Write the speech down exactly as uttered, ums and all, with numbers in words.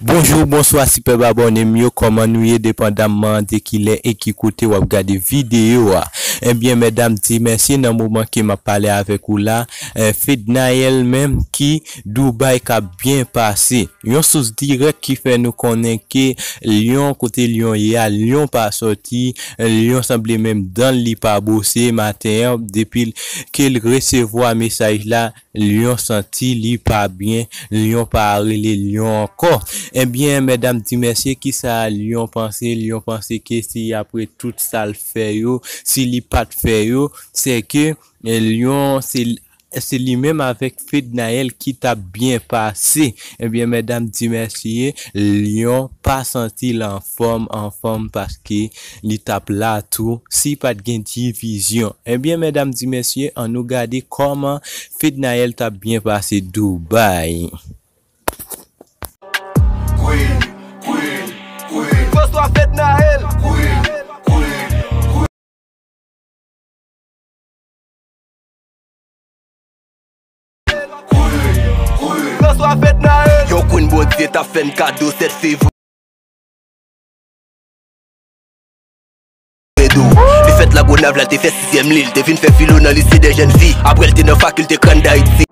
Bonjou, bonswa, sipèb abòne m yo, kòman nou ye, depandamman de kilè e ki kote w ap gade videyo a? Ebyen, medam, di mèsi nan moman ke m ap pale avèk ou la, eh, Fednaelle menm ki Dubai k ap byen pase. Yon sous dirèk ki fè nou konnen ke Lyon, kote Lyon ye a, Lyon pa sòti, Lyon sanble menm dan li pa bwose maten an, depi l, ke l resevwa mesaj la, Lyon santi li pa byen, Lyon pa rele Lyon ankò. Ebyen, medam, di mèsi, kisa Lyon panse? Lyon panse ke si apre tout sa l fè yo, si li pa t fè yo, se ke, eh, Lyon, se, se li menm avèk Fednaelle ki t ap byen pase. Ebyen, medam, di mèsi, Lyon pa santi l anfòm, anfòm, paske li t ap la tou si pa t gen divizyon. Ebyen, medam, di mèsi, ann nou gade kòman Fednaelle t ap byen pase Dubai. Queen, queen, queen. Bonswa, Fednaelle. Queen, queen, queen. Bonswa, Fednaelle. Yon queen Bondye t ap fè n kado sèt fevriye. Li fèt Lagonav la, l te fè sizyèm li, l te vin fè filo nan lise dè jèn fi. Apre l te nan fakilte Krann Dayiti.